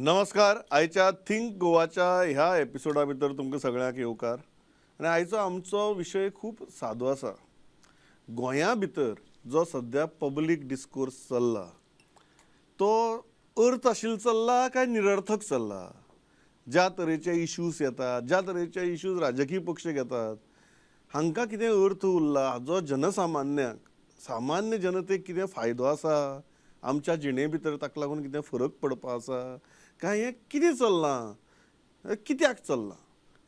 नमस्कार. आयच्या थिंक गोवाच्या ह्या एपिसोडा भितर तुमकां सगळ्यांक येवकार. आनी आयचो आमचो विशय खूब सादो आसा. गोंया भितर जो सद्या पब्लीक डिस्कोर्स चल्ला तो अर्थ आशिल्लो चल्ला काय निरर्थक चल्ला? ज्या तरेचे इश्यूज येतात, ज्या तरेचे इश्यूज राजकीय पक्ष घेतात, हांकां कितें अर्थ उरला? हाजो जनसामान्याक, सामान्य जनतेक कितें फायदो आसा? आमच्या जिणे भितर ताका लागून कितें फरक पडपा आसा काय? हें कितें चल्लां, कित्याक चल्लां,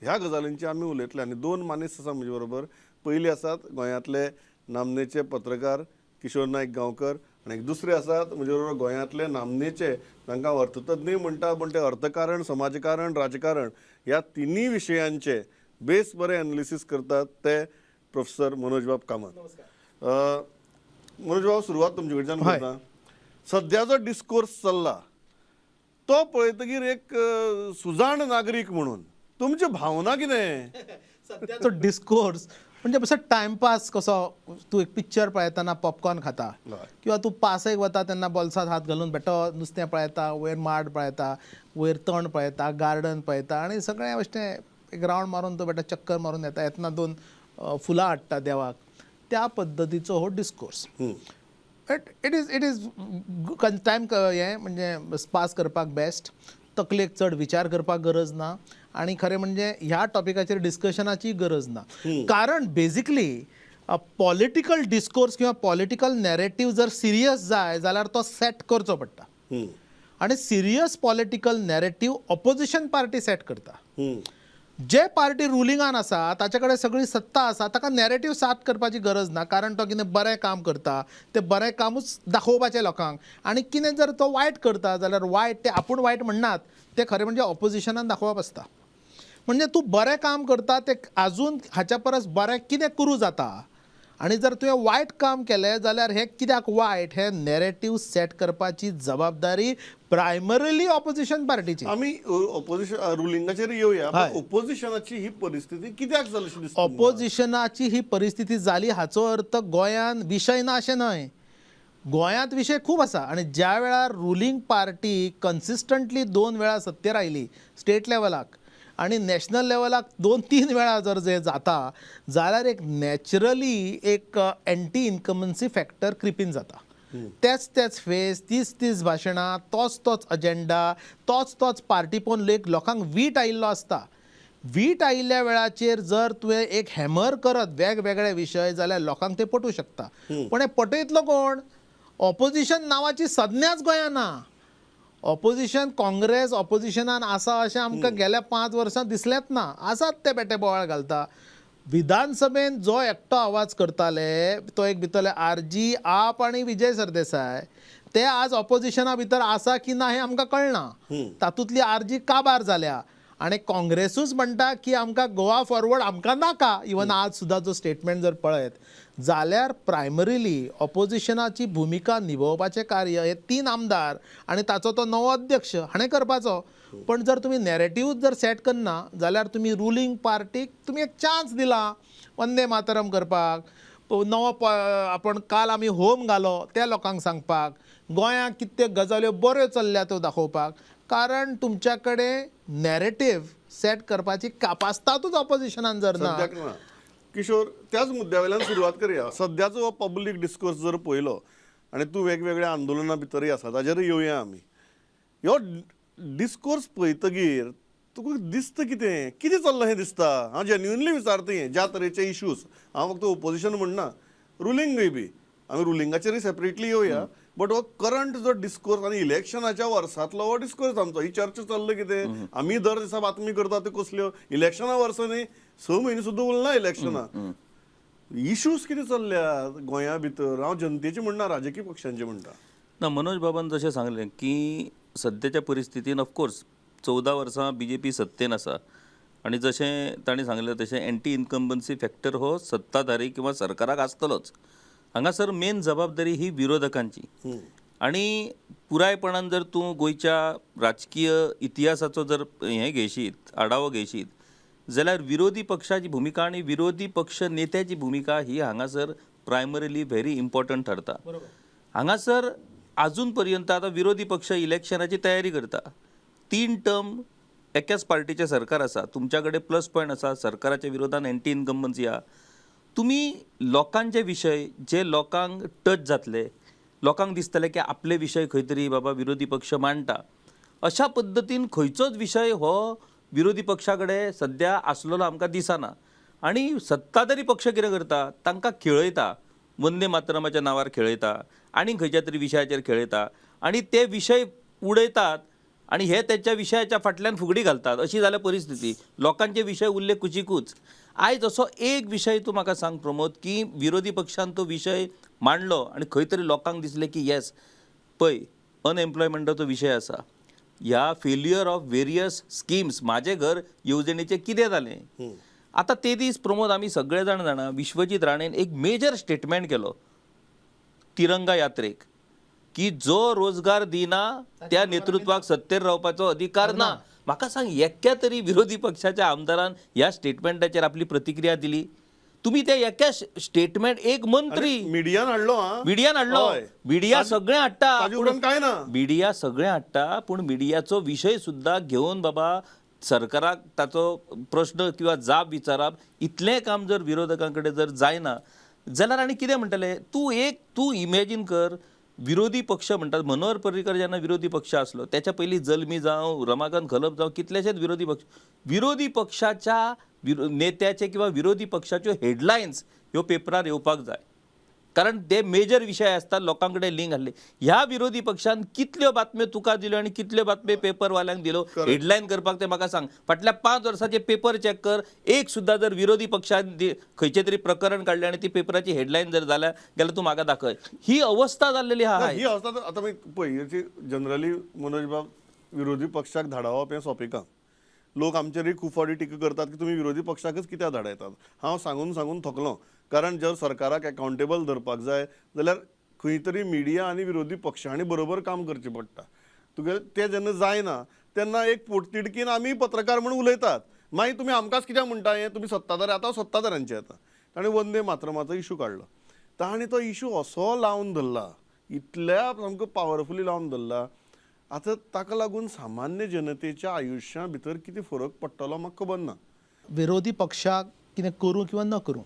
ह्या गजालींचे आमी उलयतले. आनी दोन मानेस्त आसा म्हजे बरोबर. पयली आसात गोंयांतले नामनेचे पत्रकार किशोर नायक गांवकर आनी एक दुसरे आसात म्हजे बरोबर गोंयांतले नामनेचे, तांकां अर्थतज्ञ म्हणटा, पूण ते अर्थकारण, समाजकारण, राजकारण ह्या तिनूय विशयांचे बेस बरे एनालिसीस करतात ते प्रोफेसर मनोज बाब कामत. मनोज बाब, सुरवात तुमचे कडच्यान करता. सद्या जो डिस्कोर्स चल्ला तो पळयतकीर एक सुजाण नागरीक म्हणून तुमची भावना कितें? सद्याचो डिस्कोर्स म्हणजे असो टायमपास कसो. तूं एक पिक्चर पळयतना पॉपकॉर्न खाता किंवा तूं पासयेक वता तेन्ना बोल्सांत हात घालून बेठो नुस्तें पळयता, वयर माड पळयता, वयर तण पळयता, गार्डन पळयता आनी सगळें बेश्टें एक रावंड मारून तो बेठो चक्कर मारून येता. येतना दोन फुलां हाडटा देवाक. त्या पद्दतीचो हो discourse. It is time हें म्हणजे पास करपाक बेस्ट. तकलेक चड विचार करपाक गरज ना आनी खरें म्हणजे ह्या टॉपिकाचेर डिस्कशनाची गरज ना, कारण बेजिकली पॉलिटिकल डिस्कोर्स किंवा पॉलिटिकल नॅरेटीव जर सिरियस जाय जाल्यार तो सेट करचो पडटा आनी serious political narrative opposition party set करता. जे पार्टी रुलिंगान आसा ताचे कडेन सगळी सत्ता आसा, ताका नॅरेटीव सेट करपाची गरज ना, कारण तो कितें बरें काम करता तें बरें कामूच दाखोवपाचें लोकांक आनी कितें जर तो वायट करता जाल्यार वायट ते आपूण वायट म्हणनात, तें खरें म्हणजे ऑपोजिशनान दाखोवप आसता. म्हणजे तूं बरें काम करता तें आजून हाच्या परस बरें कितें करूं जाता आनी जर तुवें वायट काम केलें जाल्यार हें कित्याक वायट, हें नॅरेटीव सेट करपाची जबाबदारी प्रायमरीली ऑपोजिशन पार्टीची. आमी ऑपोजिशन रुलिंगाचेर येवया. ओपोजिशनाची ही परिस्थिती कित्याक जाली अशी दिसता? ऑपोजिशनाची ही परिस्थिती जाली हाचो अर्थ गोंयांत विशय ना अशें न्हय. गोंयांत विशय खूब आसा आनी ज्या वेळार रुलींग पार्टी कन्सिस्टंटली दोन वेळा सत्तेर आयली स्टेट लेवलाक आनी नॅशनल लेवलाक 2-3 वेळा जर जे जाता जाल्यार एक नॅचरली एक एंटी इन्कमन्सी फॅक्टर क्रिपीन जाता. तेच तेच फेस, तीच तीच भाशणां, तोच तोच अजेंडा, तोच तोच पार्टी पळोवन एक लोकांक वीट आयिल्लो आसता. वीट आयिल्ल्या वेळाचेर जर तुवें एक हॅमर करत वेगवेगळे विशय जाल्यार लोकांक ते पटूं शकता. पूण हें पटयतलो कोण? ऑपोजिशन नांवाची संज्ञाच गोंयांत ना. ऑपोजिशन काँग्रेस ऑपोजिशनान आसा अशें आमकां गेल्या 5 वर्सां दिसलेंच ना. आसात ते बेठे बोवाळ घालता. विधानसभेन जो एकटो आवाज करताले तो एक भितरले आरजी, आप आनी विजय सरदेसाय, ते आज ऑपोजिशना भितर आसा की ना हें आमकां कळना. तातूंतली आरजी काबार जाल्या आनी काँग्रेसूच म्हणटा की आमकां गोवा फॉरवर्ड आमकां नाका. इवन आज सुद्दां जो स्टेटमेंट जर पळयत जाल्यार प्रायमरीली ऑपोजिशनाची भुमिका निभोवपाचें कार्य हे 3 आमदार आनी ताचो तो नवो अध्यक्ष हाणें करपाचो. पण जर तुमी नॅरेटिव्ह जर सेट करना जाल्यार तुमी रुलींग पार्टीक तुमी एक चान्स दिला वंदे मातरम करपाक, नवो आपण काल आमी होम घालो त्या लोकांक सांगपाक, गोंयांत कितल्यो गजाल्यो बऱ्यो चल्ल्या त्यो दाखोवपाक. कारण तुमच्या कडेन नॅरेटीव सेट करपाची कापास्तादूच ऑपोजिशनान जर ना. किशोर, त्याच मुद्द्या वयल्यान सुरवात करया. सद्याचो हो पब्लीक डिस्कोर्स जर पळयलो आनी तूं वेगवेगळ्या आंदोलना भितरय आसा ताजेरय येवया आमी. ह्यो डिस्कोर्स पळयतगीर तुका दिसता कितें, कितें चल्लां हें दिसता? हांव जेन्युइनली विचारता हें. ज्या तरेचे इश्यूज, हांव फक्त ओपोजिशन म्हणना, रुलिंगूय बी आमी रुलिंगाचेरय सेपरेटली येवया, बट हो करंट जो डिस्कोर्स आनी इलेक्शनाच्या वर्सांतलो हो डिस्कोर्स आमचो, ही चर्चा चल्ला कितें? आमी दर दिसा बातमी करता त्यो कसल्यो? इलेक्शना वर्सां न्ही, 6 म्हयने सुद्दां उरना इलेक्शना. इश्यूज कितें चल्ल्या गोंया भितर? हांव जनतेचे म्हणना, राजकीय पक्षांचे म्हणटा. ना, मनोज बाबान जशें सांगलें की सद्याच्या परिस्थितीन ऑफकोर्स 14 वर्सां बीजेपी सत्तेन आसा आनी जशें तांणी सांगलें तशें एंटी इन्कम्बन्सी फॅक्टर हो सत्ताधारी किंवा सरकाराक आसतलोच. हांगासर मेन जबाबदारी ही विरोधकांची आनी पुरायपणान जर तूं गोंयच्या राजकीय इतिहासाचो जर हें घेयशीत, आढावो घेयशीत जाल्यार विरोधी पक्षाची भुमिका आनी विरोधी पक्ष नेत्याची भुमिका ही हांगासर प्रायमरीली व्हेरी इम्पॉर्टंट ठरता. हांगासर आजून पर्यंत आतां विरोधी पक्ष इलेक्शनाची तयारी करता. तीन टर्म एकाच पार्टीचें सरकार आसा, तुमच्या कडेन प्लस पॉयंट आसा, सरकाराच्या विरोधान एंटी इनकम्बन्सी आहा. तुमी लोकांचे विशय जे लोकांक टच जातले, लोकांक दिसतले की आपले विशय खंय तरी बाबा विरोधी पक्ष मांडटा, अशा पद्दतीन खंयचोच विशय हो विरोधी पक्षा कडेन सद्या आसलेलो आमकां दिसना. आनी सत्ताधारी पक्ष कितें करता, तांकां खेळयता, वंदे मातरमाच्या नांवार खेळयता आनी खंयच्या तरी विशयाचेर खेळयता आनी ते विशय उडयतात आनी हे तेच्या विशयाच्या फाटल्यान फुगडी घालतात. अशी जाल्या परिस्थिती. लोकांचे विशय उरले कुशिकूच. आयज असो एक विशय तूं म्हाका सांग प्रमोद की विरोधी पक्षान तो विशय मांडलो आनी खंय तरी लोकांक दिसलें की येस, पळय अनएम्प्लॉयमेंटाचो विशय आसा, ह्या फेल्युअर ऑफ वेरियस स्किम्स, म्हाजें घर येवजणेचें कितें जालें. आतां ते दीस प्रमोद आमी सगळे जाण जाणा, विश्वजीत राणेन एक मेजर स्टेटमेंट केलो तिरंगा यात्रेक की जो रोजगार दिना त्या नेतृत्वाक सत्तेर रावपाचो अधिकार ना. म्हाका सांग, एक्या तरी विरोधी पक्षाच्या आमदारान ह्या स्टेटमेंटाचेर आपली प्रतिक्रिया दिली? तुमी त्या एका स्टेटमेंट एक मंत्री मिडियान हाडलो, आं. मिडियान हाडलो, हय. मिडिया सगळें हाडटा, ताजे उपरांत काय ना. मिडिया सगळें हाडटा, पूण मिडियाचो विशय सुद्दां घेवन बाबा सरकाराक ताचो प्रश्न किंवा जाप विचारप इतलें काम जर विरोधकां कडेन जर जायना जाल्यार आनी कितें म्हणटले तूं? एक तूं इमॅजीन कर, विरोधी पक्ष म्हणटात मनोहर पर्रीकर जेन्ना विरोधी पक्ष आसलो त्याच्या पयलीं जल्मी जावं, रमाकांत खलप जावं, कितलेशेच विरोधी पक्ष, विरोधी पक्षाच्या नेत्याचे किंवा विरोधी पक्षाच्यो हेडलायन्स ह्यो पेपरार येवपाक जाय, कारण ते मेजर विशय आसता, लोकां कडेन लिंक आसले. ह्या विरोधी पक्षान कितल्यो बातम्यो तुका दिल्यो आनी कितल्यो बातम्यो पेपरवाल्यांक दिल्यो हेडलायन करपाक तें म्हाका सांग. फाटल्या 5 वर्साचे पेपर चॅक कर, एक सुद्दां जर विरोधी पक्षान खंयचें तरी प्रकरण काडलें आनी ती पेपराची हेडलायन जर जाल्या जाल्यार तूं म्हाका दाखय. ही अवस्था जाल्लेली आहा. ही अवस्था तर आतां पळय, जनरली मनोज बाब विरोधी पक्षाक धाडावप हें सोंपें काम. लोक आमचेरूय खूब फावटी टिका करतात की तुमी विरोधी पक्षाकच कित्याक धाडायतात. हांव सांगून सांगून थकलो, कारण जर सरकाराक एकाउंटेबल धरपाक जाय जाल्यार खंय तरी मिडिया आनी विरोधी पक्षांनी बरोबर काम करचें पडटा. तुगेलें तें जेन्ना जायना तेन्ना एक पोटतिडकीन आमी पत्रकार म्हूण उलयतात, मागीर तुमी आमकांच कित्याक म्हणटा हें, तुमी सत्ताधारी. आतां सत्ताधाऱ्यांचें येता, ताणें वंदे मातरमाचो इशू काडलो, ताणें तो इशू असो लावन धरला, इतल्या सामको पावरफुली लावन धरला. आतां ताका लागून सामान्य जनतेच्या आयुश्या भितर कितें फरक पडटलो म्हाका खबर ना. विरोधी पक्षाक कितें करूं किंवा न करूं,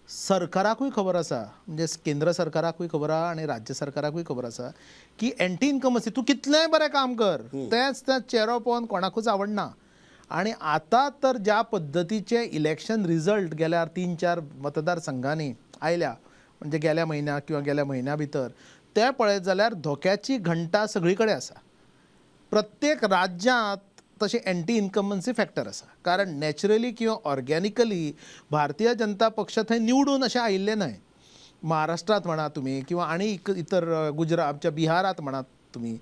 सरकाराकूय खबर आसा, म्हणजे केंद्र सरकाराकूय खबर आसा आनी राज्य सरकाराकूय खबर आसा की एंटी इनकमसी तूं कितलेंय बरें काम कर, तेंच तें चेरो पळोवन कोणाकूच आवडना. आनी आतां तर ज्या पद्दतीचे इलेक्शन रिजल्ट गेल्यार 3-4 मतदारसंघांनी आयल्या, म्हणजे गेल्या म्हयन्या किंवा गेल्या म्हयन्या भितर ते पळयत जाल्यार धोक्याची घंटा सगळी कडेन आसा. प्रत्येक राज्यांत तशें एंटी इनकम्बन्सी फॅक्टर आसा, कारण नॅचरली किंवा ऑर्गॅनिकली भारतीय जनता पक्ष थंय निवडून अशें आयिल्लें न्हय. महाराष्ट्रांत म्हणा तुमी किंवा आनी इतर गुजरात, आमच्या बिहारांत म्हणात तुमी,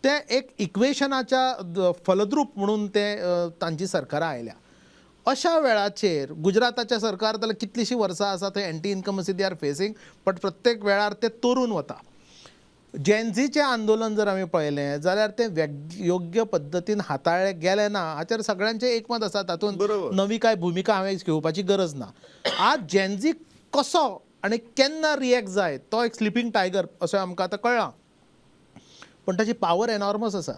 तें एक इक्वेशनाच्या फलद्रूप म्हणून ते तांची सरकारां आयल्या. अशा वेळाचेर गुजराताच्या सरकार जाल्यार कितलींशीं वर्सां आसा थंय anti incumbency they are facing, but प्रत्येक वेळार ते तरून वता. जेनझीचें आंदोलन जर आमी पळयलें जाल्यार तें योग्य पद्दतीन हाताळ्ळें गेलें ना हाचेर सगळ्यांचें एकमत आसा, तातूंत नवी कांय भुमिका हांवें घेवपाची गरज ना. आज जेनझी कसो आनी केन्ना रिएक्ट जायत तो एक स्लिपींग टायगर अशें आमकां आतां कळ्ळां, पण ताची पावर एनॉर्मस आसा.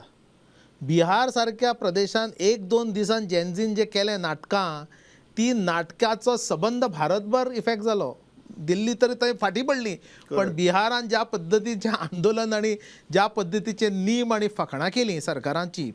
बिहार सारक्या प्रदेशान 1-2 दिसान जेनझीन जे केलें नाटकां, ती नाटकाचो सबंद भारतभर इफेक्ट जालो. दिल्ली तरी थंय फाटीं पडली, पण बिहारान ज्या पद्दतीचें आंदोलन आनी ज्या पद्दतीचे नेम आनी फकाणां केलीं सरकारांची,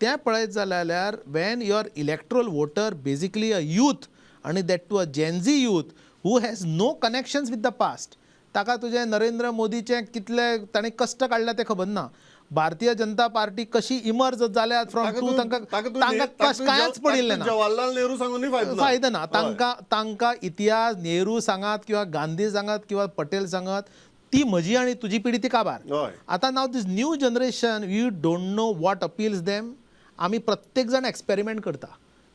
तें पळयत जाल्यार when your electoral voter basically a youth आनी that too a Gen Z youth who has no connections with the past, ताका तुजें नरेंद्र मोदीचें कितले ताणें कश्ट काडल्या तें खबर ना, भारतीय जनता पार्टी कशी इमर्ज जाल्या फ्रॉम टू, तांकां कांयच पडिल्लें ना. जवाहरलाल नेहरू सांगूनय फायदो ना. तांकां इतिहास नेहरू सांगात किंवा गांधी सांगात किंवा पटेल सांगात, ती म्हजी आनी तुजी पिढी ती काबार. आतां now this new generation you don't know what appeals them. आमी प्रत्येक जाण एक्सपेरिमेंट करता,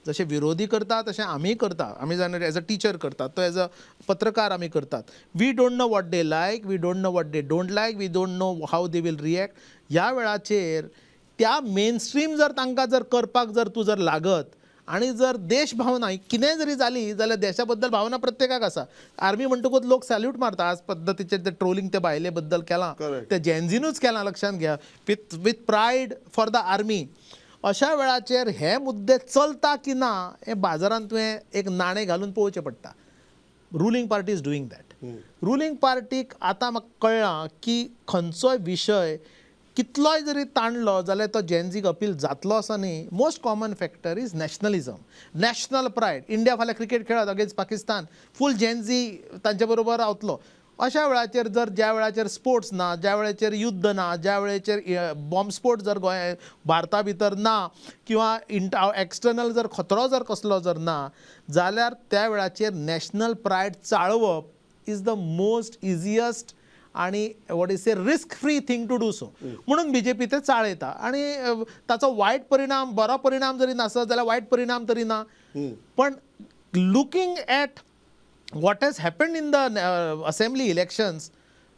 जशें विरोधी करता तशें आमी करता, आमी जाण एज अ टिचर करतात, तो एज अ पत्रकार आमी करतात. We don't know what they like, we don't know what they don't like, we don't know how they will react. ह्या वेळाचेर त्या मेन स्ट्रीम जर तांकां जर करपाक जर तूं जर लागत आनी जर देश भावना कितेंय जरी जाली जाल्यार देशा बद्दल भावना प्रत्येकाक आसा. आर्मी म्हणटकूच लोक सॅल्यूट मारता. आज पद्दतीचेर ते ट्रोलिंग ते बायले बद्दल केलां Correct. ते जेन्झीनूच केलां, लक्षांत घ्या, with pride for the army. अशा वेळाचेर हे मुद्दे चलता की ना हें बाजारांत तुवें एक नाणें घालून पळोवचें पडटा. Ruling party is doing that. Ruling पार्टीक आतां म्हाका कळ्ळां की खंयचोय विशय कितलोय जरी ताणलो जाल्यार तो जेन्झीक अपील जातलो असो न्ही. Most common factor is nationalism, national pride. India फाल्यां क्रिकेट खेळत अगेन्स्ट पाकिस्तान, फूल जेन्झी तांचे बरोबर रावतलो. अशा वेळाचेर जर ज्या वेळाचेर स्पोर्ट्स ना, ज्या वेळाचेर युद्ध ना, ज्या वेळाचेर बॉम्बस्फोट जर गोंय भारता भितर ना किंवा एक्सटर्नल जर खतरो जर कसलो जर ना जाल्यार त्या वेळाचेर नॅशनल प्रायड चाळोवप is the most easiest आणि what is a risk free thing to do so. म्हणून बी जे पी ते चाळयता आनी ताचो वायट परिणाम, बरो परिणाम जरी नासत जाल्यार वायट परिणाम तरी ना. पण looking at what has happened in the assembly elections,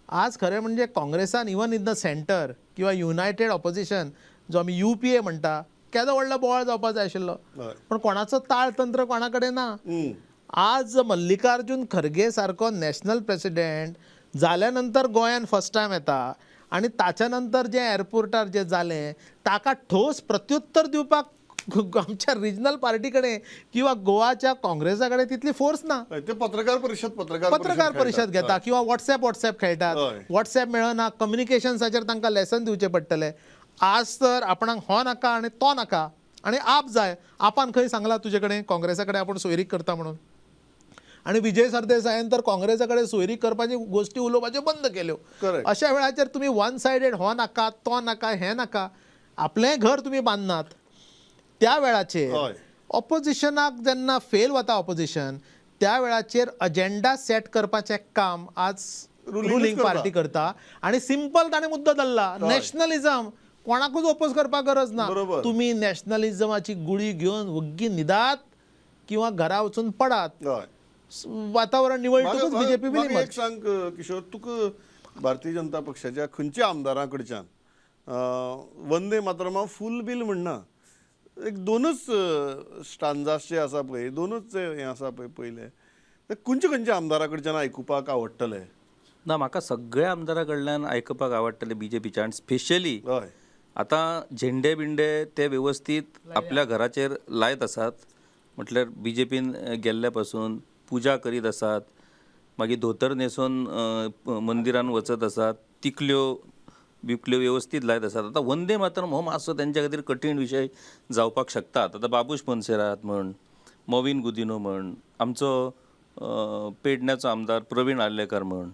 आज खरें म्हणजे काँग्रेसान इवन इन the centre किंवा युनायटेड ऑपोजिशन जो आमी यू पी ए म्हणटा केदो व्हडलो बोवाळ जावपा जाय आशिल्लो, पण कोणाचो ताळतंत्र कोणा कडेन ना. आज मल्लिकार्जून खरगे सारको नॅशनल प्रेसिडेंट जाल्या नंतर गोंयान फर्स्ट टायम येता आनी ताच्या नंतर जें एअरपोर्टार जें जालें ताका ठोस प्रत्युत्तर दिवपाक आमच्या रिजनल पार्टी कडेन किंवा गोवाच्या काँग्रेसा कडेन तितली फोर्स ना. ते पत्रकार परिशद पत्रकार पत्रकार परिशद घेता किंवा वॉट्सॅप खेळटात, वॉट्सॅप मेळना, कम्युनिकेशन्साचेर तांकां लेसन दिवचें पडटलें. आज तर आपणाक हो नाका आनी तो नाका आनी आप जाय. आपान खंय सांगला तुजे कडेन काँग्रेसा कडेन आपूण सोयरीक करता म्हणून, आनी विजय सरदेसायान तर काँग्रेसा कडेन सोयरीक करपाची गोश्टी उलोवपाच्यो बंद केल्यो. अशा वेळाचेर तुमी वन सायडेड हो नाका तो नाका हें नाका, आपलें घर तुमी बांदनात. त्या वेळाचेर ऑपोजिशनाक जेन्ना फेल वता ऑपोजिशन, त्या वेळाचेर अजेंडा सेट करपाचें काम आज रुलिंग पार्टी करता. आनी सिंपल ताणें मुद्दो धरला, नॅशनलिझम कोणाकूच ओपोज करपाक गरज ना. तुमी नॅशनलिझमाची गुळी घेवन वग्गी न्हिदात किंवा घरा वचून पडात, वातावरण निवळटकूच बीजेपी will. एक सांग किशोर, तुका भारतीय जनता पक्षाच्या खंयच्या आमदारां कडच्यान वंदे मातरमा फूल बील म्हणना, एक दोनच स्टांजास जे आसा पळय, दोनच हें आसा पळय पयले, ते खंयच्या खंयच्या आमदारा कडच्यान आयकुपाक आवडटलें? ना, म्हाका सगळ्या आमदारा कडल्यान आयकुपाक आवडटलें बीजेपीच्या, आनी स्पेशली हय आतां झेंडे बिंडे ते वेवस्थीत आपल्या घराचेर लायत आसात, म्हटल्यार बीजेपीन गेल्ल्या पासून पुजा करीत आसात, मागीर धोतर न्हेसून मंदिरान वचत आसात, तिकल्यो बिकल्यो वेवस्थीत लायत आसात. आतां वंदे मातरम हो मातसो तेंच्या खातीर कठीण विशय जावपाक शकतात. आतां बाबूश मोन्सेरात म्हण, मोविन गुदिनो म्हण, आमचो पेडण्याचो आमदार प्रवीण आर्लेकर म्हण,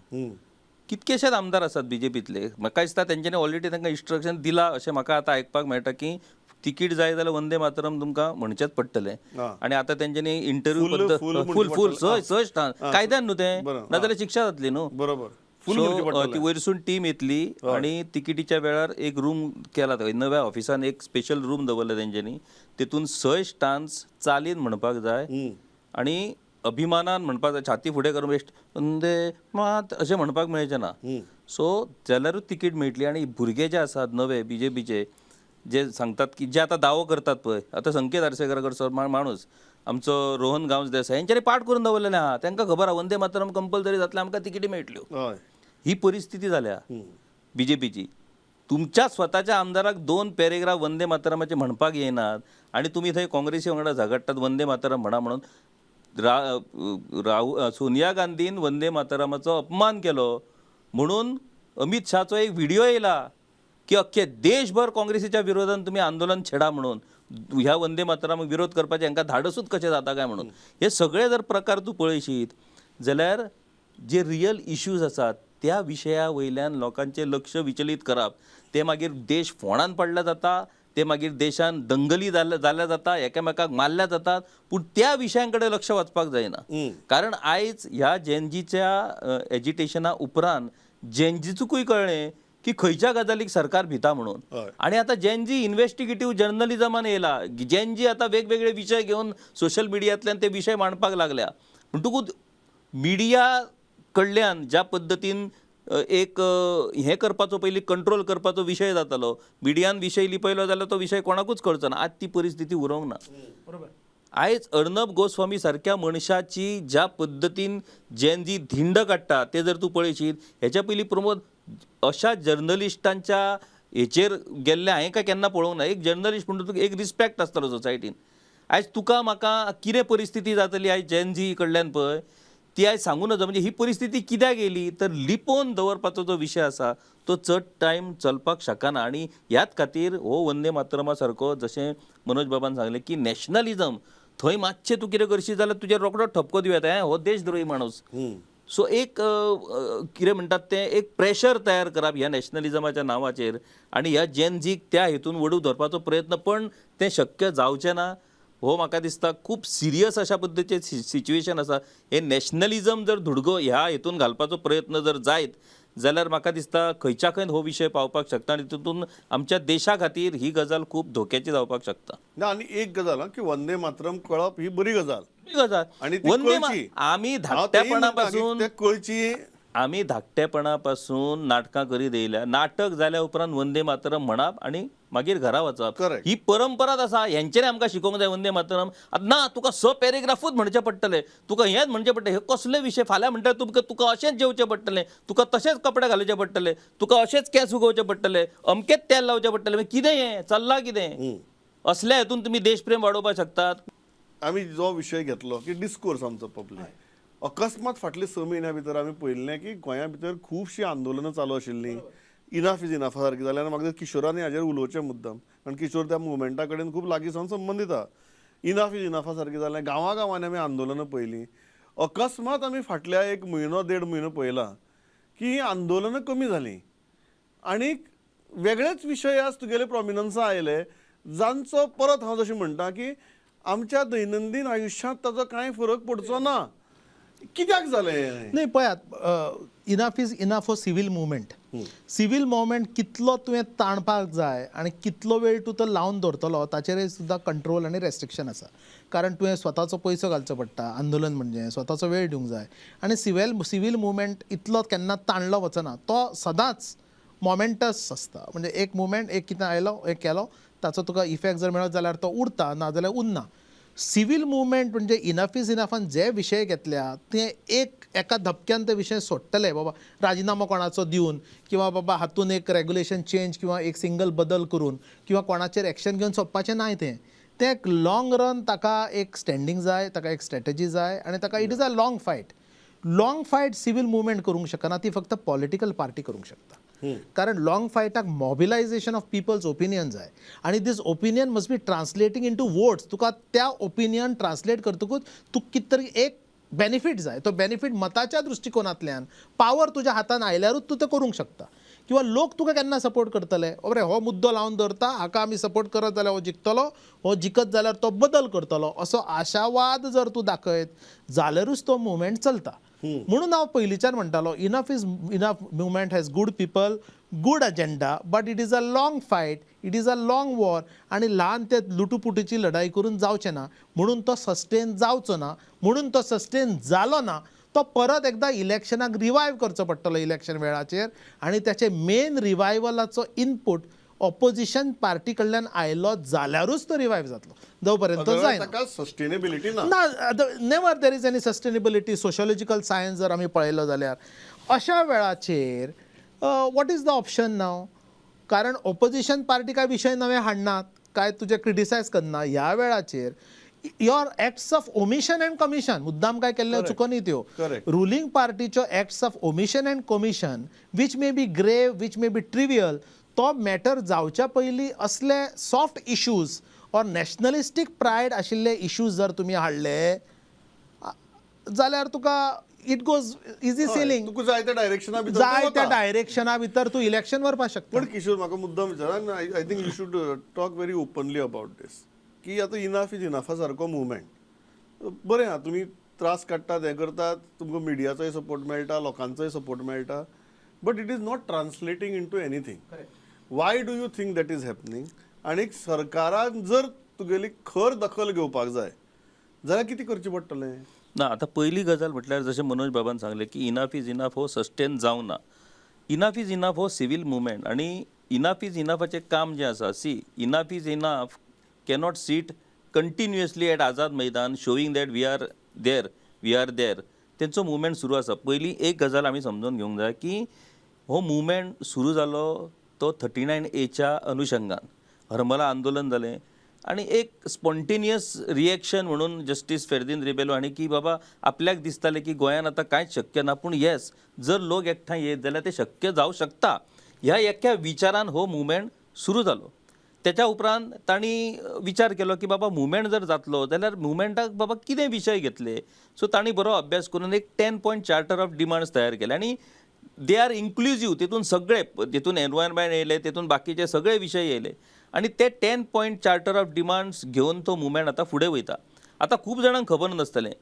कितकेशेच आमदार आसात बीजेपीतले. म्हाका दिसता तेंच्यांनी ऑलरेडी तांकां इन्स्ट्रक्शन दिलां अशें म्हाका आतां आयकपाक मेळटा की तिकीट जाय जाल्यार वंदे मातरम तुमकां म्हणचेंच पडटलें. आनी आतां तेंच्यांनी इंटरव्यू पद्दत फूल फूल सय सय कायद्यान न्हू तें, नाजाल्यार शिक्षा जातली न्हू. बरोबर, सो ती वयरसून टीम येतली आनी तिकिटीच्या वेळार एक रूम केला थंय नव्या ऑफिसान, एक स्पेशल रूम दवरला तेंच्यांनी, तेतून सय स्टान्स चालीन म्हणपाक जाय आनी अभिमानान म्हणपाक जाय, छाती फुडें करून बेश्ट वंदे मात अशें म्हणपाक मेळचें ना. सो जाल्यारूच तिकीट मेळटली. आनी भुरगे जे आसात नवे बीजेपीचे जे सांगतात की जे आतां दावो करतात पळय, आतां संकेत आर्सेकर सर माणूस, आमचो रोहन गांवस देसाय, हेंच्यांनी पाठ करून दवरलेलें आहा, तांकां खबर आहा वंदे मातरम कंपल्सरी जातलें, आमकां तिकेटी मेळटल्यो. ही परिस्थिती जाल्या बीजेपीची. तुमच्या स्वताच्या आमदाराक दोन पॅरेग्राफ वंदे मातरमाचे म्हणपाक येनात आनी तुमी थंय काँग्रेसी वांगडा झगडटात वंदे मातरम म्हणा म्हणून. सोनिया गांधीन वंदे मातरमाचो अपमान केलो म्हणून अमित शहाचो एक व्हिडिओ येयला की अख्खे देशभर काँग्रेसीच्या विरोधान तुमी आंदोलन छेडा म्हणून, ह्या वंदे मातरमाक विरोध करपाचें हांकां धाडसूच कशें जाता काय म्हणून. हे सगळे जर प्रकार तूं पळयशीत जाल्यार जे रियल इश्यूज आसात त्या विशया वयल्यान लोकांचें लक्ष विचलीत करप, ते मागीर देश फोंडान पडल्या जाता, ते मागीर देशान दंगली जाल्या जाता, एकामेकाक मारल्या जातात, पूण त्या विशयां कडेन लक्ष वचपाक जायना. कारण आयज ह्या जेनजीच्या एजिटेशना उपरांत जेनजीचुकूय कळ्ळें की खंयच्या गजालीक सरकार भिता म्हणून. आनी आतां जेनजी इन्वेस्टिगेटीव जर्नलिजमान येयला, जेनजी आतां वेगवेगळे विशय घेवन सोशल मिडियांतल्यान ते विशय मांडपाक लागल्या. म्हणटकूच मिडिया कडल्यान ज्या पद्दतीन एक हें करपाचो पयलीं कंट्रोल करपाचो विशय जातालो, मिडियान विशय लिपयलो जाल्यार तो विशय कोणाकूच कळचो ना. आज ती परिस्थिती उरोंक ना. बरोबर. आयज अर्नब गोस्वामी सारक्या मनशाची ज्या पद्दतीन जेन जी धिंड काडटा ते जर तूं पळयशीत, हेच्या पयलीं प्रमोद अशा जर्नलिस्टांच्या हेचेर गेल्ले हांवें काय केन्ना पळोवंक ना. एक जर्नलिस्ट म्हणटा तुका एक रिस्पेक्ट आसतलो सोसायटीन. आयज तुका म्हाका कितें परिस्थिती जातली आयज जेन झी कडल्यान पळय ती आयज सांगू नजो. म्हणजे ही परिस्थिती कित्याक येयली तर लिपोवन दवरपाचो जो विशय आसा तो चड टायम चलपाक शकना. आनी ह्याच खातीर हो वंदे मातरमा सारको जशें मनोज बाबान सांगलें की नॅशनलिजम थंय मातशें तूं कितें करशी जाल्यार तुजेर रोखडो ठपको दिवं येता, हो देशद्रोही माणूस. सो एक कितें म्हणटात तें एक प्रेशर तयार करप ह्या नॅशनलिजमाच्या नांवाचेर आनी ह्या जेन झीक त्या हेतून वडून धरपाचो प्रयत्न, पण तें शक्य जावचें ना. हो म्हाका दिसता खूब सिरियस अशा पद्दतीचें सिच्युएशन आसा. हे नॅशनलिजम जर धुडगो ह्या हेतून घालपाचो प्रयत्न जर जायत जाल्यार म्हाका दिसता खंयच्या खंय हो विशय पावपाक शकता आनी तितून आमच्या देशा खातीर ही गजाल खूब धोक्याची जावपाक शकता. ना, आनी एक गजाल की वंदे मातरम कळप ही बरी गजाल गजाल आनी ती वंदे कळची. आमी हांव तेंय म्हणटा की धाकटेपणापासून ते कळची. आमी धाकटेपणापासून नाटकां करीत येयल्या. नाटक जाल्या उपरांत वंदे मातरम म्हणप आनी मागीर घरा वचप Correct. ही परंपराच आसा. हेंच्यांनी आमकां शिकोवंक जाय वंदे मातरम. आतां ना तुका स पॅरेग्राफूच म्हणचें पडटलें, तुका हेंच म्हणचें पडटलें, हे कसले विशय. फाल्यां म्हणटा तुका तुका अशेंच जेवचें पडटलें, तुका तशेंच कपडे घालचे पडटले, तुका अशेंच केंस उगोवचे पडटले, अमकेच तेल लावचें पडटलें. मागीर कितें हें चल्लां कितें? असल्या हेतून तुमी देशप्रेम वाडोवपाक शकतात. आमी जो विशय घेतलो की डिस्कोर्स आमचो पब्लीक, अकस्मात फाटले 6 म्हयन्या भितर आमी पळयल्लें की गोंया भितर खुबशीं आंदोलनां चालू आशिल्लीं. इनाफ is इनाफा सारकी जाल्यार म्हाका किशोरान हाजेर उलोवचें मुद्दम, कारण किशोर त्या मुवमेंटा कडेन खूब लागीं सावन संबंदीत आहा. इनाफ is इनाफा सारकी जाल्यार गांवा गांवांनी आमी आंदोलनां पळयलीं. अकस्मात आमी फाटल्या 1 म्हयनो 1.5 म्हयनो पळयला की हीं आंदोलनां कमी जालीं आनी वेगळेच विशय आज तुगेले प्रोमिनन्सा आयले, जांचो परत हांव जशें म्हणटा की आमच्या दैनंदीन आयुश्यांत ताचो कांय फरक पडचो ना. कित्याक जालें हें? न्ही पळयात, इनाफ is enough हो सिवील मुवमेंट. सिवील मुवमेंट कितलो तुवें ताणपाक जाय आनी कितलो वेळ तूं तो लावन दवरतलो ताचेरय सुद्दां कंट्रोल आनी रेस्ट्रिक्शन आसा. कारण तुवें स्वताचो पयसो घालचो पडटा, आंदोलन म्हणजे स्वताचो वेळ दिवंक जाय. आनी सिवील मुवमेंट इतलो केन्ना ताणलो वचना, तो सदांच मोमेंटस आसता. म्हणजे एक मुवमेंट एक कितें आयलो एक केलो ताचो तुका इफेक्ट जर मेळत जाल्यार तो उरता, ना जाल्यार उरना. सिवील मुवमेंट म्हणजे इनफ is इनफान जे विशय घेतल्या ते एक एका धपक्यान ते विशय सोडटले, बाबा राजिनामो कोणाचो दिवन किंवा बाबा हातून एक रेगुलेशन चेंज किंवा एक सिंगल बदल करून किंवा कोणाचेर एक्शन घेवन सोंपपाचें नाय. तें तें एक लॉंग रन ताका एक स्टँडींग जाय, ताका एक स्ट्रेटजी जाय आनी ताका it is a long fight. Long fight civil movement करूंक शकना, ती फक्त पॉलिटिकल पार्टी करूंक शकता. कारण long फायटाक mobilisation of people's opinion जाय आनी this opinion must be translating into votes. तुका त्या ओपिनियन ट्रान्सलेट करतकूच तुका कितें तरी एक बेनिफीट जाय, तो बेनिफीट मताच्या दृश्टिकोनांतल्यान पावर तुज्या हातान आयल्यारूच तूं तें करूंक शकता. किंवा लोक तुका केन्ना सपोर्ट करतले, बरें हो मुद्दो लावन दवरता हाका आमी सपोर्ट करत जाल्यार हो जिखतलो, हो जिखत जाल्यार तो बदल करतलो, असो आशावाद जर तूं दाखयत जाल्यारूच तो मुवमेंट चलता. म्हणून हांव पयलींच्यान म्हणटालो enough is enough movement has good people, good agenda, but it is a long fight, it is a long war. आनी ल्हान ते लुटुपुटीची लढाई करून जावचें ना, म्हणून तो सस्टेन जावचो ना, म्हणून तो सस्टेन जालो ना तो परत एकदां इलेक्शनाक रिवायव करचो पडटलो इलेक्शन वेळाचेर. आनी त्याचे मेन रिवायवलाचो इनपूट ऑपोजिशन पार्टी कडल्यान आयलो जाल्यारूच तो रिवायव जातलो, जो पर्यंत जायना ताका सस्टेनेबिलिटी ना. ना, never there is any sustainability. Sociological science जर आमी पळयलो जाल्यार अशा वेळाचेर what is the option now? कारण ऑपोजिशन पार्टी काय विशय नवे हाडनात, काय तुजे क्रिटिसायज करना. ह्या वेळाचेर your acts of omission and commission, मुद्दाम काय केल्ल्यो चुको न्ही त्यो, ruling पार्टीच्यो acts of omission and commission which may be grave, which may be trivial, तो मॅटर जावच्या पयलीं असले soft issues or nationalistic pride आशिल्ले इश्यूज जर तुमी हाडले जाल्यार तुका it goes easy selling. तुका जाय त्या डायरेक्शना भितर जाय त्या डायरेक्शना भितर तूं इलेक्शन व्हरपाक शकता. पण किशोर म्हाका मुद्दाम विचार, I think you should talk very openly about this, की आतां इनाफ is इनाफा सारको मुवमेंट बरें आहा, तुमी त्रास काडटात, हें करतात, तुमकां मिडियाचोय सपोर्ट मेळटा, लोकांचोय सपोर्ट मेळटा, but it is not translating into anything. Why do you think that is happening? आनी सरकारान जर तुगेली खर दखल घेवपाक जाय जाल्यार कितें करचें पडटलें? ना, आतां पयली गजाल म्हटल्यार जशें मनोज बाबान सांगलें की इनाफ is enough हो सस्टेन जावना. इनाफ is enough हो सिवील मुवमेंट आनी इनाफ is इनाफाचें काम जें आसा, see enough is enough cannot sit continuously at Azad Maidan showing that we are there, we are there. तेंचो मुवमेंट सुरू आसा. पयलीं एक गजाल आमी समजून घेवंक जाय की हो मुवमेंट सुरू जालो तो 39Aच्या अनुशंगान. हरमला आंदोलन जालें आनी एक स्पॉन्टेनियस रिएक्शन म्हणून जस्टीस फेर्दीन रिबेलो हांणी की बाबा आपल्याक दिसतालें की गोंयान आतां कांयच शक्य ना, पूण येस जर लोक एकठांय येत जाल्यार तें शक्य जावं शकता, ह्या एका विचारान हो मुवमेंट सुरू जालो. तेच्या उपरांत तांणी विचार केलो की बाबा मुवमेंट जर जातलो जाल्यार मुवमेंटाक बाबा कितें विशय घेतले. सो तांणी बरो अभ्यास करून एक 10 पॉयंट चार्टर ऑफ डिमांड्स तयार केले आनी they are inclusive. तितून सगळे, तितून एनवायरमेंट येयले, तितून बाकीचे सगळे विशय येयले आनी ते 10 पॉयंट चार्टर ऑफ डिमांड्स घेवन तो मुवमेंट आतां फुडें वयता. आतां खूब जाणांक खबर नासतलें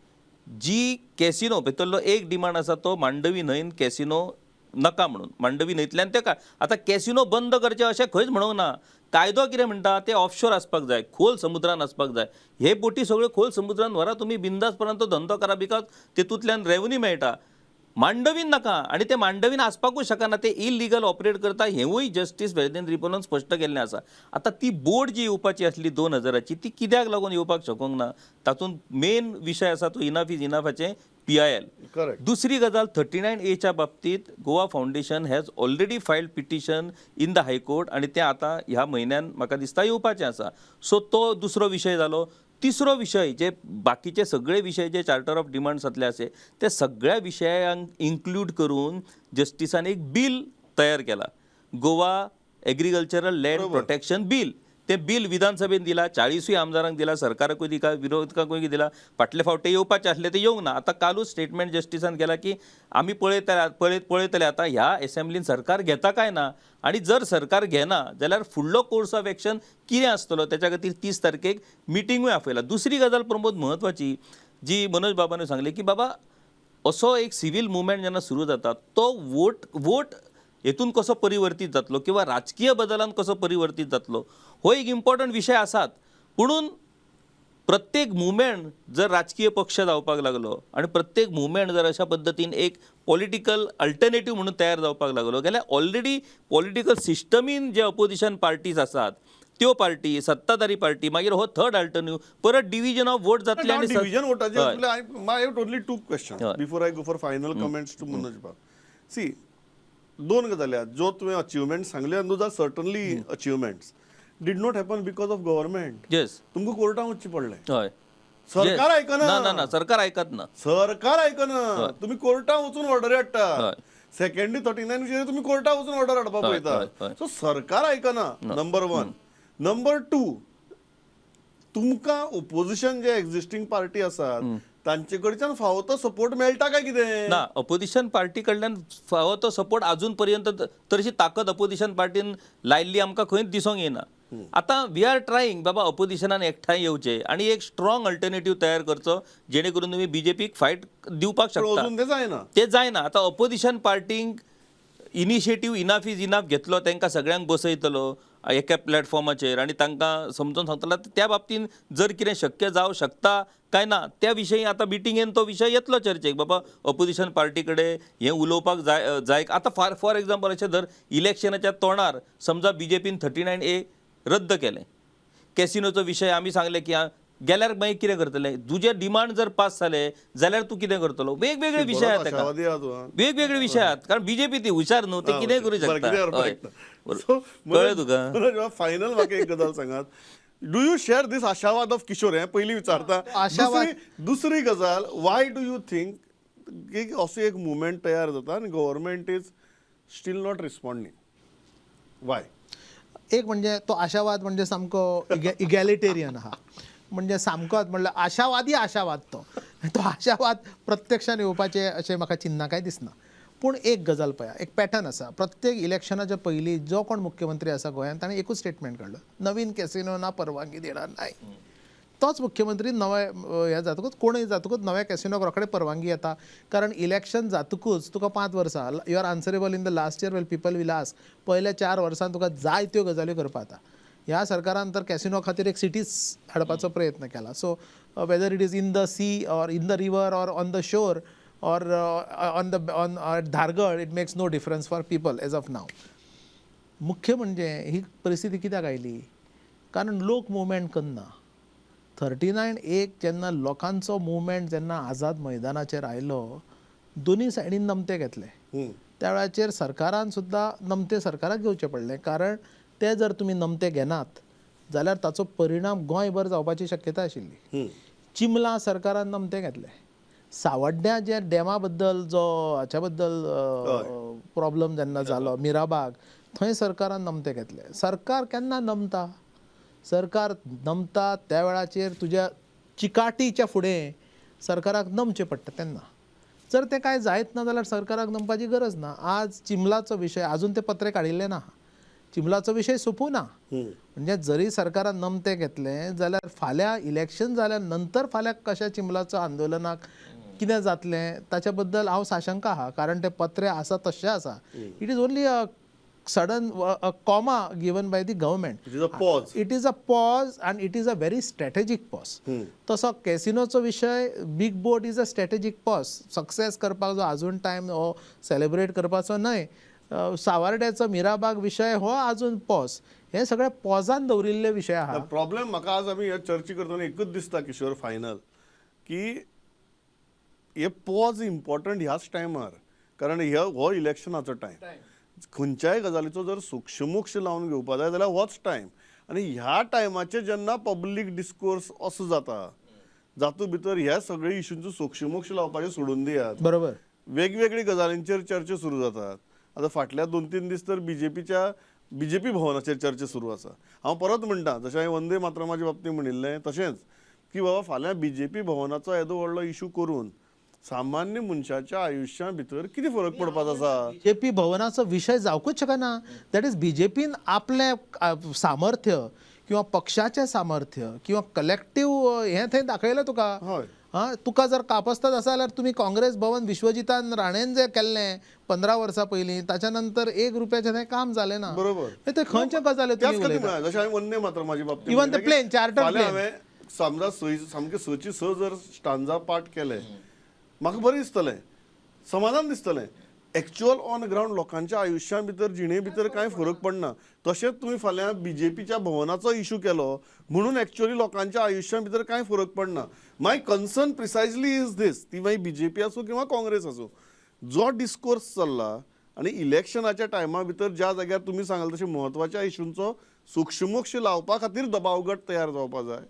जी कॅसिनो भितरलो एक डिमांड आसा तो मांडवी न्हंयन कॅसिनो नाका म्हणून, मांडवी न्हंयतल्यान ते आतां कॅसिनो बंद करचे अशें खंयच म्हणूंक ना. कायदो कितें म्हणटा ते ऑफशोर आसपाक जाय, खोल समुद्रान आसपाक जाय. हे बोटी सगळ्यो खोल समुद्रान व्हरा तुमी, बिंदासपणान तो धंदो करा, because तेतूंतल्यान रेवन्यू मेळटा. मांडवीन नाका आनी ते मांडवीन आसपाकूच शकना, ते इलिगल ऑपरेट करता हेंवूय जस्टीस फेर्दीन रिबेलोन स्पश्ट केल्लें आसा. आतां ती बोट जी येवपाची आसली 2000ची ती कित्याक लागून येवपाक शकूंक ना, तातूंत मेन विशय आसा तो इनफ is इनफाचें PIL. Correct. दुसरी गजाल 39Aच्या बाबतींत Goa foundation has already filed petition in the high court आनी तें आतां ह्या म्हयन्यान म्हाका दिसता येवपाचें आसा. सो तो दुसरो विशय जालो. तिसरो विशय जे बाकीचे सगळे विशय जे चार्टर ऑफ डिमांड्सांतले आसे ते सगळ्या विशयांक इन्क्लूड करून जस्टिसान एक बील तयार केला, Goa agricultural land protection bill. तें बील विधानसभेन दिला, 40 आमदारांक दिला, सरकाराकूय दिला, विरोधकांकूय दिला. फाटले फावटे येवपाचे आसले ते येवंक ना. आतां कालूच स्टेटमेंट जस्टिसान केला की आमी पळयतले आतां ह्या एसेंब्लीन सरकार घेता काय ना, आनी जर सरकार घेना जाल्यार फुडलो कोर्स ऑफ एक्शन कितें आसतलो तेच्या खातीर 30 तारखेक मिटिंगूय आपयला. दुसरी गजाल प्रमोद म्हत्वाची जी मनोज बाबान सांगली की बाबा असो एक सिवील मुवमेंट जेन्ना सुरू जाता तो वोट हेतून कसो परिवर्तीत जातलो किंवा राजकीय बदलान कसो परिवर्तीत जातलो हो एक इम्पॉर्टंट विशय आसात. पुणून प्रत्येक मुवमेंट जर राजकीय पक्ष जावपाक लागलो आनी प्रत्येक मुवमेंट जर अशा पद्दतीन एक पॉलिटिकल अल्टरनेटीव म्हणून तयार जावपाक लागलो जाल्यार ऑलरेडी पॉलिटिकल सिस्टमीन जे अपोजिशन पार्टीज आसात त्यो पार्टी, सत्ताधारी पार्टी, मागीर हो थर्ड अल्टरनेटीव, परत डिविजन ऑफ वोट जातले. आनी division वोटाचे I have only 2 question before I go for final comments to Manoj बाब. सी, दोन गजाली आहात जो तुवें अचिवमेंट सांगले, those are certainly achievements did not happen because of government. Yes, तुमकां कोर्टान वचचें पडलें. हय, सरकार आयकना. ना ना ना, सरकार आयकत ना, सरकार आयकना, तुमी कोर्टान वचून ऑर्डर हाडटा. सेकंडली 39 तुमी कोर्टान वचून ऑर्डर हाडपाक पळयता. सो सरकार आयकना, नंबर 1. नंबर 2, तुमकां ओपोजिशन जे एक्झिस्टींग पार्टी आसात तांचे कडच्यान फावो तो सपोर्ट मेळटा काय कितें ना? अपोजिशन पार्टी कडल्यान फावो तो सपोर्ट अजून पर्यंत तशी ताकद अपोजिशन पार्टीन लायिल्ली आमकां खंयच दिसूंक येना. आतां we are trying बाबा अपोजिशनान एकठांय येवचें आनी एक स्ट्रॉंग अल्टरनेटीव तयार करचो जेणे करून तुमी बीजेपीक फायट दिवपाक शकता. ते जायना, ते जायना. आतां अपोजिशन पार्टींक इनिशिएटीव इनाफ is enough घेतलो, तांकां सगळ्यांक बसयतलो एका प्लॅटफॉर्माचेर आनी तांकां समजून सांगतलो त्या बाबतीन जर कितें शक्य जावं शकता काय ना त्या विशयी आतां मिटिंगेन तो विशय येतलो चर्चेक. बाबा अपोजिशन पार्टी कडेन हें उलोवपाक जाय जाय. आतां फॉर एग्जाम्पल अशें धर, इलेक्शनाच्या तोंडार समजा बीजेपीन 39A रद्द केलें, कॅसिनोचो विशय आमी सांगलें की गेल्यार मागीर कितें करतले, तुजे डिमांड जर पास जाले जाल्यार तूं कितें करतलो. वेगवेगळे विशय आहात ताका, वेगवेगळे विशय आहात, कारण बीजेपी ती हुशार न्हू, ते कितें करूं शकता. कळ्ळें तुका? फायनल म्हाका एक गजाल सांगात, do you share दीस आशावाद ऑफ किशोर? हें पयलीं विचारता. दुसरी गजाल, why do you think की असो एक मुवमेंट तयार जाता आनी government is still not responding, why? एक म्हणजे तो आशावाद म्हणजे सामको इगॅलिटेरियन आहा, म्हणजे सामकोच म्हणल्यार आशावादी आशावाद, तो तो आशावाद प्रत्यक्षान येवपाचें अशें म्हाका चिन्ना कांय दिसना. पूण एक गजाल पळया, एक पॅटर्न आसा, प्रत्येक इलेक्शनाच्या पयलीं जो कोण मुख्यमंत्री आसा गोंयांत ताणें एकूच स्टेटमेंट काडलो, नवीन कॅसिनो ना परवानगी देणार नाही. तोच मुख्यमंत्री नवे हे जातकूच कोणूय जातकूच नव्या कॅसिनोक रोखडे परवानगी येता, कारण इलेक्शन जातकूच तुका 5 वर्सां you are answerable in the last year, well people will ask. पयल्या 4 वर्सां तुका जाय त्यो गजाली करपा जाता. ह्या सरकारान तर कॅसिनो खातीर एक सिटीच हाडपाचो प्रयत्न केला. So whether it is in the sea or in the river or on the shore or on the on Dhargal, it makes no difference for people as of now. मुख्य म्हणजे ही परिस्थिती कित्याक आयली, कारण लोक मुवमेंट करना. 39 एक जेन्ना लोकांचो मुवमेंट जेन्ना आझाद मैदानाचेर आयलो, दोनी सायडीन नमते घेतले. त्या वेळाचेर सरकारान सुद्दां नमते सरकाराक घेवचें पडलें, कारण ते जर तुमी नमते घेनात जाल्यार ताचो परिणाम गोंयभर जावपाची शक्यता आशिल्ली. चिमला सरकारान नमते घेतले. सावड्ड्यां जे डॅमा बद्दल जो हाच्या बद्दल प्रॉब्लम जेन्ना जालो मिराबाग, थंय सरकारान नमते घेतले. सरकार केन्ना नमता? सरकार नमता त्या वेळाचेर तुज्या चिकाटीच्या फुडें सरकाराक नमचें पडटा. तेन्ना जर तें कांय जायत ना जाल्यार सरकाराक नमपाची गरज ना. आज चिमलाचो विशय आजून ते पत्रे काडिल्ले ना, चिमलाचो विशय सोंपूं ना. म्हणजे जरी सरकारान नमते घेतले जाल्यार फाल्यां इलेक्शन जाल्या नंतर फाल्यां कशें चिमलाचो आंदोलनाक कितें जातलें ताच्या बद्दल हांव साशंका आहा, कारण ते पत्रे आसा तशें आसा. It is only a sudden a comma given by the government. It is a pause. It is a pause and it is a very strategic pause. तसो कॅसिनोचो विशय, big boat is a strategic pause. Success करपाक जो आजून time हो celebrate करपाचो न्हय. सावर्ड्याचो मिराबाग विशय हो आजून पॉज. हे सगळे पॉजान दवरिल्ले विशय आहा. प्रॉब्लेम म्हाका आज आमी हे चर्चा करतना एकूच दिसता किशोर, फायनल की हे पॉज इम्पॉर्टंट ह्याच टायमार, कारण हे हो इलेक्शनाचो टायम. खंयच्याय गजालीचो जर सूक्ष्मोक्ष लावन घेवपा जाय जाल्यार होच टायम. आनी ह्या टायमाचेर जेन्ना पब्लीक डिस्कोर्स असो जाता, जातूंत भितर ह्या सगळे इशूंचो सूक्ष्मोक्ष लावपाचें सोडून दियात, बरोबर, वेगवेगळी गजालींचेर चर्चा सुरू जातात. आतां फाटल्या 2-3 दीस तर बीजेपी भवनाचेर चर्चा सुरू आसा. हांव परत म्हणटा, जशें हांवें वंदे मातरमाच्या बाबतींत म्हणिल्लें तशेंच की बाबा फाल्यां बीजेपी भवनाचो येदो व्हडलो इशू करून सामान्य मनशाच्या आयुश्या भितर कितें फरक पडपाचो आसा? बीजेपी भवनाचो विशय जावकूच शकना. That is बीजेपीन आपलें सामर्थ्य किंवा पक्षाचें सामर्थ्य किंवा कलेक्टीव हें थंय दाखयलें तुका. हय. आं, तुका जर कापस्ताद आसा जाल्यार तुमी काँग्रेस भवन विश्वजितान राणेन जें केल्लें 15 वर्सां पयलीं, ताच्या नंतर 1 रुपयाचें थंय काम जालें ना. बरोबर. ते खंयचे गजाली त्याच खातीर म्हळ्यार जशें हांवें वंदे मातरमाच्या बाबतींत even the plane, charter plane, हांवें समजा सामके 6 6 जर स्टांजा पाठ केले म्हाका बरें दिसतलें, समाधान दिसतलें. एक्चुअल ऑन ग्रावंड लोकांच्या आयुश्या भितर, जिणे भितर कांय फरक पडना. तशेंच तुमी फाल्यां बीजेपीच्या भवनाचो इशू केलो म्हणून एक्चुअली लोकांच्या आयुश्या भितर कांय फरक पडना. My concern precisely is this, ती मागीर बीजेपी आसूं किंवा काँग्रेस आसूं, जो डिस्कोर्स चल्ला आनी इलेक्शनाच्या टायमा भितर ज्या जाग्यार तुमी सांगल तशें म्हत्वाच्या इशूंचो सूक्ष्मोक्ष लावपा खातीर दबाव गट तयार जावपा जाय,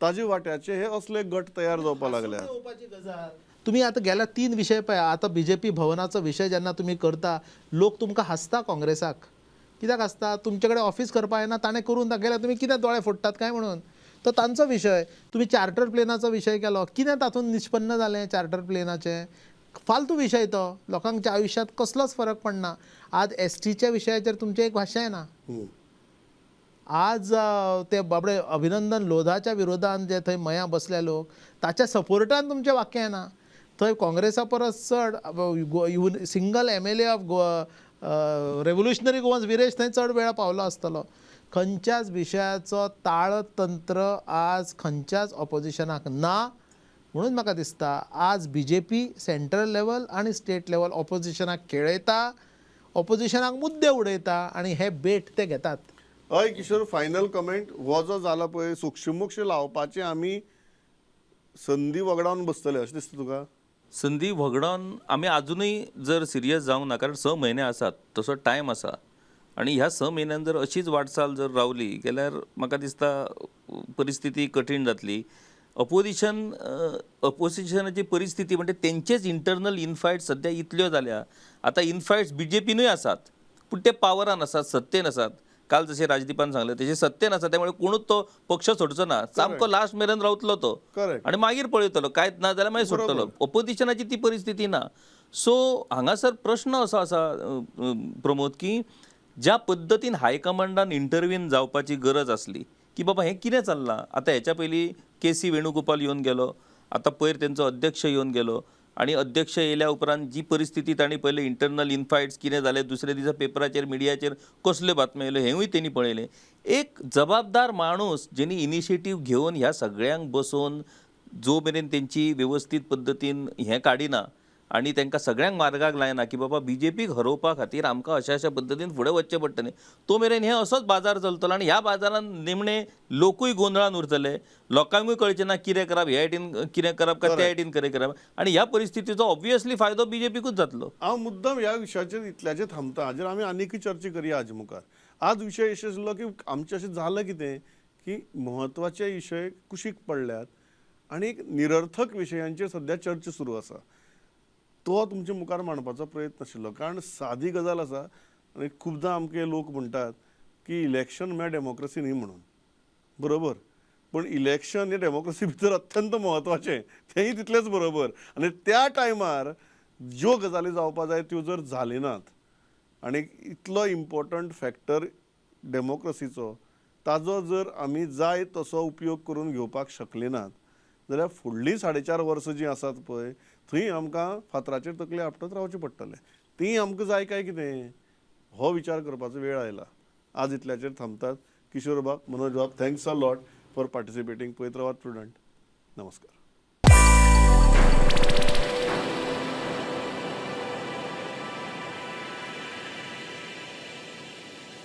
ताजे वाट्याचे हे असले गट तयार जावपा लागल्या. तुमी आतां गेल्या 3 विशय पळय. आतां बीजेपी भवनाचो विशय जेन्ना तुमी करता, लोक तुमकां हांसता काँग्रेसाक. कित्याक हांसता? तुमचे कडेन ऑफीस करपाक येना, ताणें करून दाखयल्यार तुमी कित्याक दोळे फोडटात काय म्हणून. तो तांचो विशय. तुमी चार्टर प्लेनाचो विशय केलो, कितें तातूंत निश्पन्न जालें चार्टर प्लेनाचें? फालतू विशय तो, लोकांच्या आयुश्यांत कसलोच फरक पडना. आज एसटीच्या विशयाचेर तुमचें एक भाशा येना. आज ते बाबडे अभिनंदन लोधाच्या विरोधान जे थंय मया बसले लोक, ताच्या सपोर्टान तुमचें वाक्य येना. थंय काँग्रेसा परस चड single MLA of Goa, revolutionary Goans Viresh थंय चड वेळा पावलो आसतलो. खंयच्याच विशयाचो ताळतंत्र आज खंयच्याच ऑपोजिशनाक ना. म्हणून म्हाका दिसता आज बीजेपी सेंट्रल लेवल आनी स्टेट लेवल ऑपोजिशनाक खेळयता, ऑपोजिशनाक मुद्दे उडयता आनी हे बेट ते घेतात. हय किशोर, फायनल कमेंट, हो जो जाला पळय सूक्ष्मोक्ष लावपाचे आमी संदी वगडावन बसतले अशें दिसता तुका? संदी वगडावन आमी आजुनूय जर सिरियस जावंक ना, कारण 6 म्हयने आसात, तसो टायम आसा, आनी ह्या 6 म्हयन्यान जर अशीच वाटचाल जर रावली जाल्यार म्हाका दिसता परिस्थिती कठीण जातली. अपोजिशनाची परिस्थिती म्हणजे तेंचेच इंटरनल इनफायट्स सद्या इतल्यो जाल्या. आतां इनफायट्स बीजेपीनूय आसात, पूण ते पावरान आसात, सत्तेन आसात. काल जशें राजदीपान सांगलें तशें सत्तेन आसा, त्यामुळे कोणूच तो पक्ष सोडचो ना, सामको लास्ट मेरेन रावतलो तो आनी मागीर पळयतलो, कांयच ना जाल्यार मागीर सोडटलो. ऑपोजिशनाची ती परिस्थिती ना. सो हांगासर प्रश्न असो आसा प्रमोद, की ज्या पद्दतीन हायकमांडान इंटरवीन जावपाची गरज आसली की बाबा हें कितें चल्लां. आतां हेच्या पयलीं के.सी. वेणुगोपाल येवन गेलो, आतां पयर तेंचो अध्यक्ष येवन गेलो, आनी अध्यक्ष येयल्या उपरांत जी परिस्थिती तांणी पळयली, इंटरनल इनफायट्स कितें जालें, दुसऱ्या दिसा पेपराचेर मिडियाचेर कसल्यो बातम्यो येयल्यो हेंवूय तेणी पळयलें. एक जबाबदार माणूस जेणी इनिशिएटीव घेवन ह्या सगळ्यांक बसोवन जो मेरेन तेंची वेवस्थीत पद्दतीन हें काडिना, आनी तांकां सगळ्यांक मार्गाक लायना की बाबा बीजेपीक हरोवपा खातीर आमकां अशा अशा पद्दतीन फुडें वचचें पडटलें, तो मेरेन हे असोच बाजार चलतलो आनी ह्या बाजारान निमणे लोकूय गोंदळान उरतले, लोकांकूय कळचें ना कितें करप, ह्या सायडीन कितें करप काय त्या सायडीन कितें करप, आनी ह्या परिस्थितीचो ऑब्वियसली फायदो बीजेपीकूच जातलो. हांव मुद्दम ह्या विशयाचेर इतल्याचेर थांबता, हाजेर आमी आनीकय चर्चा करया हाजे मुखार. आज विशय अशें आसलो की आमचें अशें जालां कितें की म्हत्वाचे विशय कुशीक पडल्यात आनी एक निरर्थक विशयांचेर सद्या चर्चा सुरू आसा. तो तुमच्या मुखार मांडपाचो प्रयत्न आशिल्लो, कारण सादी गजाल आसा आनी खुबदां आमकां लोक म्हणटात की इलेक्शन म्हळ्यार डेमोक्रेसी न्ही म्हणून, बरोबर, पूण इलेक्शन हें डेमोक्रेसी भितर अत्यंत म्हत्वाचें, तेंय तितलेंच बरोबर. आनी त्या टायमार ज्यो गजाली जावपा जाय त्यो जर जाली नात आनी इतलो इम्पोर्टंट फॅक्टर डेमोक्रेसीचो ताजो जर आमी जाय तसो उपयोग करून घेवपाक शकले नात जाल्यार फुडलीं 4.5 वर्सां जीं आसात पळय थंय आमकां फातराचेर तकली आपटत रावचें पडटलें. तीं आमकां जाय काय कितें हो विचार करपाचो वेळ आयला. आज इतल्याचेर थांबतात. किशोर बाब, मनोज बाब, thanks a lot for participating. पळयत रावात प्रुडंट. नमस्कार.